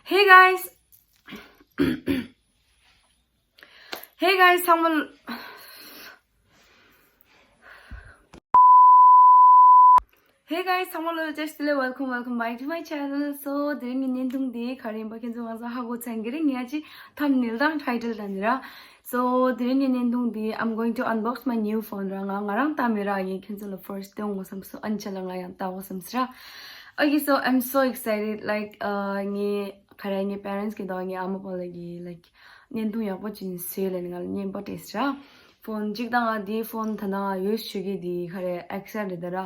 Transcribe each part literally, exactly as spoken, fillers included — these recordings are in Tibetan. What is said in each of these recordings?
Hey guys. Hey guys, ཚང་མ། Hey guys, ཚང་མ་ལ་བཀྲ་ཤིས་བདེ་ལེགས། Welcome, welcome back to my channel. So དེ་རིང་གི་བརྙན་ཐུང་འདི་ག་རེ་ཡིན་པ་ཁྱེད་ཚོ་གང་ཟག་ཧ་གོ་ཚར་གྱི་རེད། ངས་ཅི་thumbnail དང་title དང་འདི་ར། So དེ་རིང་གི་བརྙན་ཐུང་འདི། I'm going to unbox my new phone ར། ང་ང་རང་ལྟ་མེད་ར། ངས་ཁྱེད་ཚོ་ལ་first སྟོན་དགོས་བསམ་སོང་། ཨ་ནི་ཆ་ལ་ང་ཡང་ལྟ་དགོས་བསམ་སོང་ར། Okay, so I'm so excited. Like uh ངས་ག་རེ་ངའི་parents གི་དང་ངའི་ཨ་མ་པ་ལ་གི་like བརྙན་ཐུང་ཡག་པོ་ཅིག་བཟོས་ལབ་ནས་ང་ལ་བརྙན་པར་སྤྲད་སོང་ར། Phone གཅིག་དང་ང་དེའི་phone ད་ནང་ཡོད་ཞུ་གི་དེ་ག་རེ་X R རེད་ད་ར། ཨ་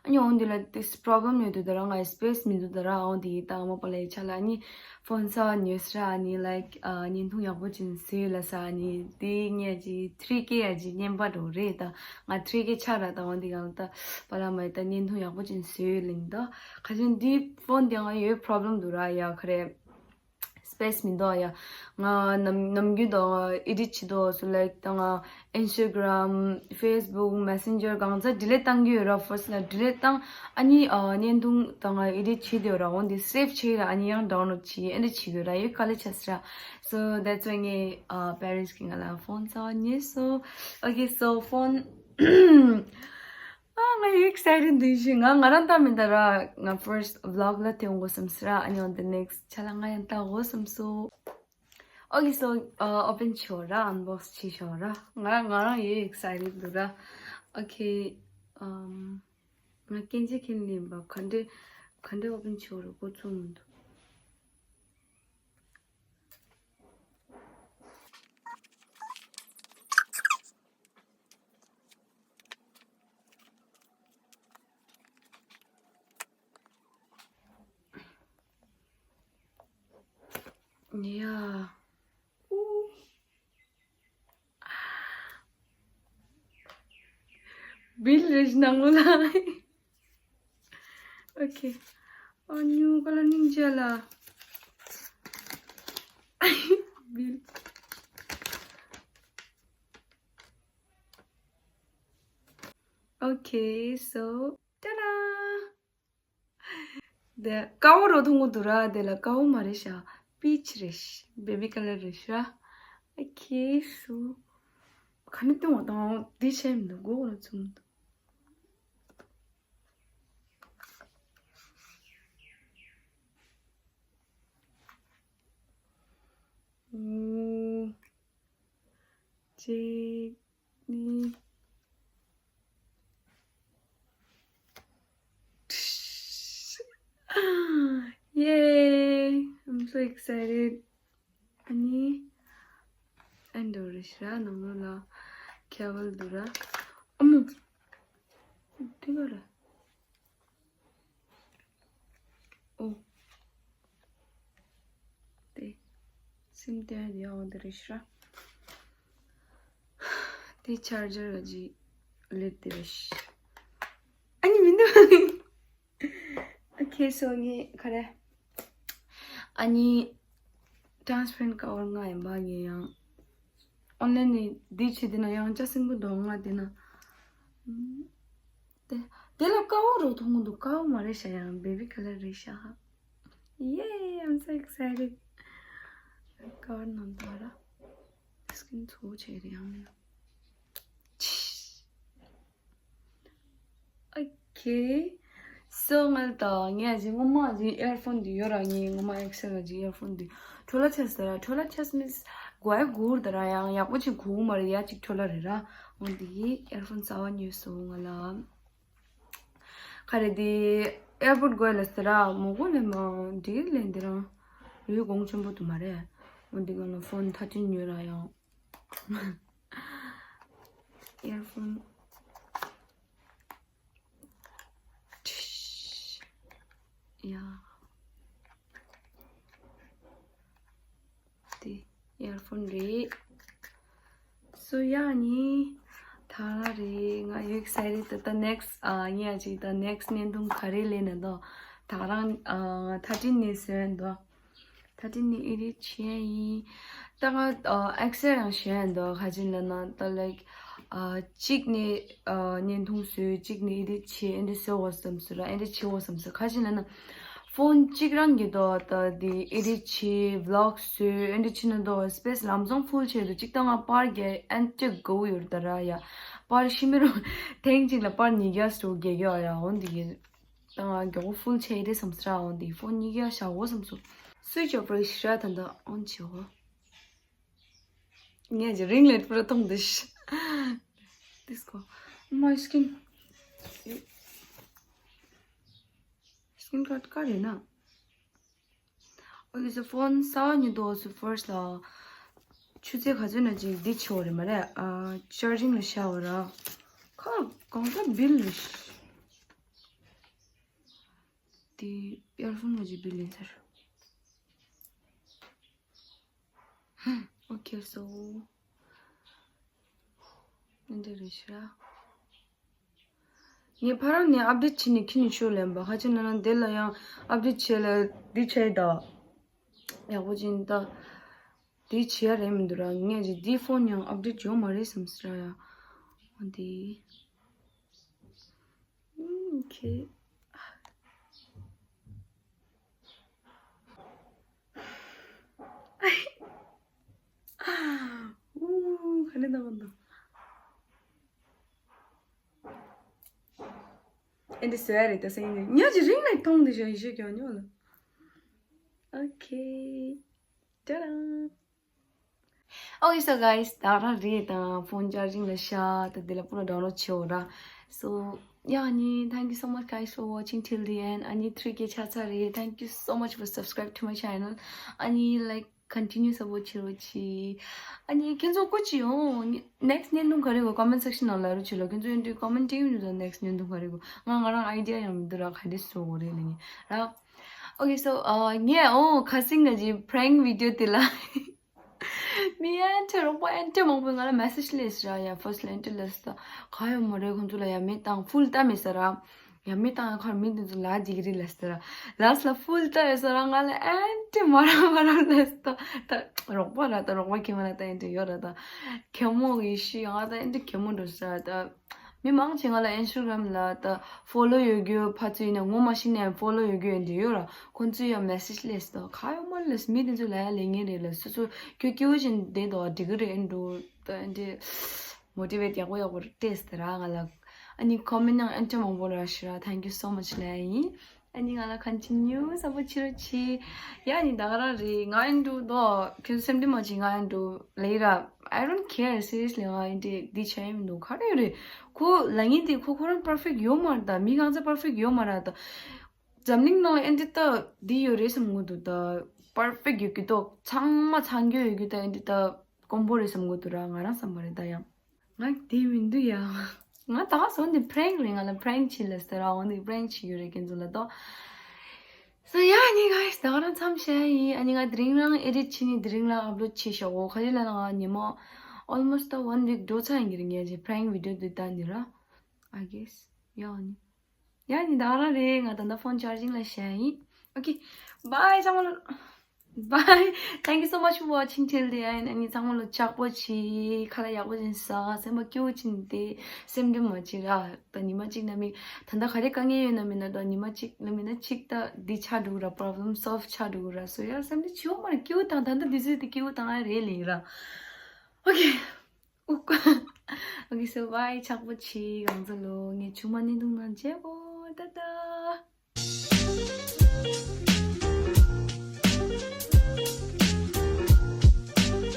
ནི་འོང་དེ་ལ་this problem ཡོད་དུས་ད་ར། ང་space མི་འདུག་ད་ར། འོང་དེ་ད་ཨ་མ་པ་ལ་ཡི་ཆ་ལ་ཨ་ནི་phone གསར་པ་ཉོས་སོང་ར། ཨ་ནི་like uh བརྙན་ཐུང་ཡག་པོ་ཅིག་བཟོས་ལབ་སོང་། ཨ་ནི་དེ་ངས་ཅིག three K ཡ་ཅིག་བརྙན་པར་འགྲོ་རེད་ད། ང་three K ཆགས་ར་ད། འོང་དེ་གང་ལ་ད་པ་ལ་མ་ཡི་ད་བརྙན་ཐུང་ཡག་པོ་ཅིག་བཟོས་ལབ་ནས་ད། ག་ཅིག་འདི་phone དེ་ང་ཡོད་problem འདུག་ར། ཡ་ག་རེ། space མི་འདུག་ཡ། ང་ནམ་ནམ་རྒྱུན་དང་edit བྱེད་དུས་སུ་like དང་Instagram, Facebook, Messenger གང་ཚ་delete བཏང་གི་ཡོད་ར། First ལ་delete བཏང་། ཨ་ནི་ཨ་བརྙན་ཐུང་དང་edit བྱེད་དུས་ར། འོང་དེ་save བྱས་ར། ཨ་ནི་ཡང་download བྱས། ཨེ་འདྲ་བྱེད་དགོས་ར། ཡོད་དཀའ་ལས་ཆགས་སོང་ར། So that's why ངས་ཨ་parents གིས་ང་ལ་phone གསར་པ་ཉོས་སོང་། Okay, so phone ཨ་ང་ཡང་excited འདུག་ཤི། ང་ང་རང་ལྟ་མེད་ད་ར། ང་first vlog ལ་ཐེབས་འོང་དགོས་བསམ་སོང་ར། ཨ་ནི་on the next ཆ་ལ་ང་ཡང་ལྟ་དགོས་བསམ་སོང་། Okay, so uh open བྱོས་ར། unbox བྱེད་ཤོག་ར། ང་རང་ང་རང་ཡང་excited འདུག་ར། Okay, um ང་སྐད་ཆ་ཁྱེར་ནས་ཡིན་པ། ག་འདྲས་ག་འདྲས་open བྱེད་དགོས་རེད། འགོ་ཚུགས་མི་འདུག་ཡ། ཨུ། བིལ་རེད་ནང་ལོགས་ལ། Okay. ཨ་ཉུ་ཀ་ལ་སྙིང་རྗེ་ལ། བིལ། Okay, so ཏཱ་ཌ། དེ་དཀར་པོ་རོ་མཐོང་གི་འདུག་ར། དེ་ལ་དཀར་པོ་མ་རེད་ཤག peach རེད་ཤག baby color རེད་ཤག Okay, so ག་ནས་སྟོན་བ་དང་འདི་བྱས་མི་འདུག་མགོ་ལ་ཚུམ་འདུག་ཨུ། གཅིག་གཉིས། Yay! I'm so excited. ཨ་ནི། ཨ་འདུག་རེད་ཤག་ནང་ལོགས་ལ་cable འདུག་ར། ཨ་མོ། འདི་ག་རེད། ཨོ། དེ། སིམ་དེ་ཡང་འདི་རེད་ཤག་དེ་charger ག་ཅིག་ལེབ་དེ་རེད་ཤག་ཨ་ནི་མི་འདུག Okay, so ངས་ག་རེ། ཨ་ནི་transparent cover ང་ཡིན་པ། ངས་ཡང་online ནས་འདི་བྱས་དེ་ན་ཡང་ཅ་སིང་པོ་འདུག་ང་དེ་ན། དེ་དེ་ལ་དཀར་པོ་རོ་མཐོང་གི་འདུག་དཀར་པོ་མ་རེད་ཤག་ཡང་baby color རེད་ཤག Yay, I'm so excited. དཀར་ནང་དུ་ར། skin ཚོ་བྱས་རེད་ཡང་མིན། Okay. So ང་ད་ངས་ཨ་ཅེ་ངོ་མ་ཨ་ཅེ་earphone འདི་ཡོད་ར། ངས་ངོ་མ་X L ཨ་ཅེ་earphone འདི་འཕྲོ་བརླག་ཆགས་ཟེར་ར། འཕྲོ་བརླག་ཆགས་means གོ་ཡ་གོ་ར་ད་ར། ཡང་ཡག་པོ་ཅིག་གོ་མ་རེད། ཡ་ཅིག་འཕྲོ་བརླག་རེད་ར། འོ་འདི་earphone གསར་པ་ཉོས་སོང་ང་ལ། ག་རེ་འདི་airport དགོས་ལ་ཟེར་ར། མོ་གོ་ལེ་མ་འདི་ལེ་འདི་རང་ཡུལ་གོང་ཆེན་པོ་དུ་མ་རེད། འོ་འདི་ག་ལ་phone thirteen ཉོས་ར་ཡང་། earphone ཡ། དེ་earphone རེད། སོ་ཡ་ནི་ད་རེད། ང་ཡོད་excited ད་ད་next ཨ་ངས་ཅིག་ད་next བརྙན་ཐུང་ག་རེ་ལེན་ན་དོ། ད་རང་ཨ་thirteen ནས་བཟོས་འདུག thirteen ནས་edit བྱས་ཡིན། ད་ང་ཨ་X L ཡང་བྱས་འདུག་ག་ཅིག་ལབ་ན་ད་like ཨ་གཅིག་ནས་ཨ་བརྙན་ཐུང་བཟོས། གཅིག་ནས་edit བྱས། ཨེ་འདྲ་བཟོ་དགོས་བསམ་སོང་ར། ཨེ་འདྲ་བྱེད་དགོས་བསམ་སོང་། ག་ཅིག་ལབ་ན་ ཕོན་གཅིག་རང་གི་དོ་ད་དེ་ཨེ་ཌིཊ་བྱེད་ཝི་ལོག་བཟོས་ཨེ་འདྲ་བྱེད་ན་དོ་སི་པེ་སི་ལམ་སང་ཕུལ་བྱས་འདུག་གཅིག་ད་ང་པར་རྒྱག་ཨེན་ཏི་དགའ་བོ་ཡོད་ད་ར་ཡ། པར་ཤི་མི་རུང་ཐེངས་གཅིག་ལ་པར་ཉིས་བརྒྱ་སུ་རྒྱག་གི་ཡོད་ཡ། འོན་ཏེ་ད་ང་མགྱོགས་པོ་ཕུལ་བྱས་རེད་བསམ་སི་ར། འོན་ཏེ་ཕོན་ཉིས་བརྒྱ་བཞག་འོ་བསམ་སོང་། སུའིཆ་ཨོཕ་རེད་ཤི་ར། ད་ད་ཨོན་བྱེད་འོ། ངས་ཀྱི་རིང་ལེ་པུ་ར་གཏོང་དུ་ཤི། This go. My skin. Skin card ག་རེད་ན། Okay, so phone གསར་པ་ཉོས་འདུག་སུ་first ལ། ཆུ་ཚོད་ག་ཚོད་ན་ཅིག་འདི་ཆེ་བ་རེད་མ་རེད། ཨ་ཅར་ཇིང་ལ་ཤར་བ་ར། ཁ་གང་ལྟར་བིལ་ལ་ཤི། དེ་ཨེར་ཕོན་ལ་ཅིག་བིལ་ཡིན་ཚར། Okay, so འདི་རེད་ཤི་ར། ངས་ཕ་རང་ནས་ཨབ་ཌེཊ་བྱས་ནས་ཁྱི་ནས་ཤོར་ལེན་པ་ཁ་ཆེ་ན་ན་དེ་ལ་ཡང་ཨབ་ཌེཊ་བྱས་ལ་འདི་བྱས་ད། ཡག་པོ་ཅིག་ད། འདི་བྱས་ཡ་རེད་མི་འདུག་ར། ངས་ཀྱི་འདི་ཕོན་ཡང་ཨབ་ཌེཊ་ཡོད་མ་རེད་བསམ་སི་ར་ཡ། འོ་འདི། ཨུམ་ཁེ། ཨུ་ག་ནས་ད་གོ་འདུག་ཨེ་འདི་བཟོ་ཡ་རེད་ད་སེང་ནས་ཉོ་ཅི་རིང་ནས་མཐོང་འདི་ཞོ་ཡི་ཤོ་ཀྱང་ཉོ་ལ། Okay. Ta-da! Okay, so guys, ད་རང་རེད་དང་ཕོན་ཅར་ཇིང་ལ་ཤ་ད་དེ་ལ་པུ་ན་ཌའུན་ལོཌ་བྱེད་འོ་ར། So, yeah, ཨ་ནི། Thank you so much, guys, for watching till the end. ཨ་ནི་three K ཆགས་ཚར་རེད། Thank you so much for subscribe to my channel. ཨ་ནི་like continue support བྱེད་རོགས་གྱིས། ཨ་ནི་ཁྱེད་ཚོ་སྐུ་མཁྱེན་ཡོང་། Next བརྙན་ཐུང་ག་རེ་དགོས་comment section ནང་ལ་རོགས་བྱེད་ལོ། ཁྱེད་ཚོ་ཡིན་དུས་comment བྱེད་ཡོང་དུས་next བརྙན་ཐུང་ག་རེ་དགོས། ང་ང་རང་idea ཡང་མི་འདུག་ར། ག་འདྲ་བཟོ་དགོས་རེད་ལ་ཡིན་ར། Okay, so, uh, ངས་ཨོ་ཁ་སང་ང་གི་prank video དེ་ལ། མི་ཨེན་ཏི་རོགས་པ་ཨེན་ཏི་མང་པོས་ང་ལ་message སླེབས་ར་ཡ། First ལ་ཨེན་ཏི་སླེབས་ད་ག་ཡོད་མ་རེད། ཁོང་ཚོ་ལ་ཡ་མི་བཏང་full བཏང་མེད་ས་ར། ཡ་མི་བཏང་ཡ་ཁར་མི་འདི་ཚོ་ལ་ཇི་གི་རི་ལས་ས་ར། Last ལ་full བཏང་ཡོད་ས་ར། ང་ལ་ཨེན་ཏི་མ་ར་མ་ར་སླེབས་ད། ད་རོགས་པ་ར་ད་རོགས་པ་གེ་མོ་ལ་ད་ཨེན་ཏི་ཡོད་ར། ད་གེ་མོ་གི་ཤི་ཡང་ད་ཨེན་ཏི་གེ་མོ་འགྲོ་ས་ར། ད་མི་མང་ཆེ་ང་ལ་Instagram ལ་ད་follow ཡོད་རྒྱུ་ཕ་ཚུ་ཡིན་ན་ངོ་མ་ཤེས་ནས་follow ཡོད་རྒྱུ་ཨེན་ཏི་ཡོད་ར། ཁོང་ཚོས་ཡང་message སླེབས་སོང་། ག་ཡོད་མ་སླེབས། མི་དེ་ཚོ་ལ་ཡ་ལས་ངན་རེད་ལ། སོ་སོ་ཁྱོད་སྐྱིད་པོ་ཅིག་བསྡད་འདུག་འགྲིག་གི་རེད། ཨེ་འགྲོ་ད་ཨེ་འདྲ་motivate ཡག་པོ་ཡག་པོ་སྤྲད་ཟེར་ར་ང་ལ། ཨ་ནི་comment ཡང་ཨེ་འདྲ་མང་པོ་རག་ཤི་ར། Thank you so much ལབ་ཡ་ཡིན། ཨ་ནི་ང་ལ་continue support བྱེད་རོགས་གྱིས། ཡ་ནི་ད་ག་རང་རེད། ང་ཨེ་འགྲོ་དོ། ཁྱོད་ཚོ་སེམས་ཁྲལ་མ་བྱེད། ང་ཨེ་འགྲོ་ལབ་ཡིན་ར། I don't care seriously. ང་ཨེ་འདྲ་འདི་བྱ་ཡི་མི་འདུག་ག་རེ་རེད། ཁོ་ལབ་མཁན་དེ་ཁོ་ཁོ་རང་perfect ཡོད་མ་རེད་ད། མི་གང་ཚ་perfect ཡོད་མ་རེད་ད། འཛམ་གླིང་ནང་ཨེ་འདི་ལྟ་འདི་ཡོད་རེད་བསམ་གི་འདུག་ད་perfect ཡོད་ཀྱི་འདུག་ཚང་མ་ཚང་རྒྱུ་ཡོད་ཀྱི་ད་ཨེ་འདི་ལྟ་དཀོན་པོ་རེད་བསམ་གི་འདུག་ར། ང་རང་བསམ་པ་རེད་ད་ཡང་། ང་དེ་མི་འདུག་ཡ། ང་ད་ག་སོང་དེ་prank རེད། ང་ལ་prank བྱེད་ལ་ཟེར་ར། འོ་འདི་prank བྱེད་ཡོད་རེད་ཁྱེད་ཚོ་ལ་ད། So yeah, ནི་guys, ད་ག་རང་མཚམས་བཞག་ཡིན། ཨ་ནི་ང་དེ་རིང་རང་edit བྱེད་ནི་དེ་རིང་རང་upload བྱེད་ཤག་འོ་ག་རེ་ལབ་ན་ང་ཉི་མ་almost ད་one week འགྲོ་ཚར་ཡིན་གྱི་རེད། ངས་ཀྱི་prank video འདི་ལྟ་ནི་ར། I guess. ཡ་ནི། ཡ་ནི་ད་ག་རང་རེད། ང་ད་ལྟ་phone charging ལ་བཞག་ཡིན། Okay, bye ཚང་མ་ལ། Bye. Thank you so much for watching till the end. ཨ་ནི་ཚང་མ་ལ་ལྕགས་པོ་བྱེད། ཁ་ལག་ཡག་པོ་ཅིག་ཟ། སེམས་པ་སྐྱིད་པོ་ཅིག་བསྡད། སེམས་ཁྲལ་མ་བྱེད་ར། ད་ཉི་མ་གཅིག་ན་མི་ད་ལྟ་ག་རེ་དཀའ་ངལ་ཡོད་ན་མིན་ན་ད་ཉི་མ་གཅིག་ན་མིན་ན་གཅིག་ད་འདི་ཆགས་འགྲོ་གི་ར། problem solve ཆགས་འགྲོ་གི་ར། So yeah, སེམས་ཁྲལ་བྱེད་འོ་མ་ར། སྐྱིད་པོ་བཏང་། ད་ལྟ་འདི་ཚོ་དེ་སྐྱིད་པོ་བཏང་ཨ་རེད་ལེ་ཡིན་ར། Okay. Okay, so bye. ལྕགས་པོ་བྱེད་གང་ཚ་ལོ། ངས་ཆུང་མ་ནི་འདུག་ན་བྱེད་གོ། ད་ད།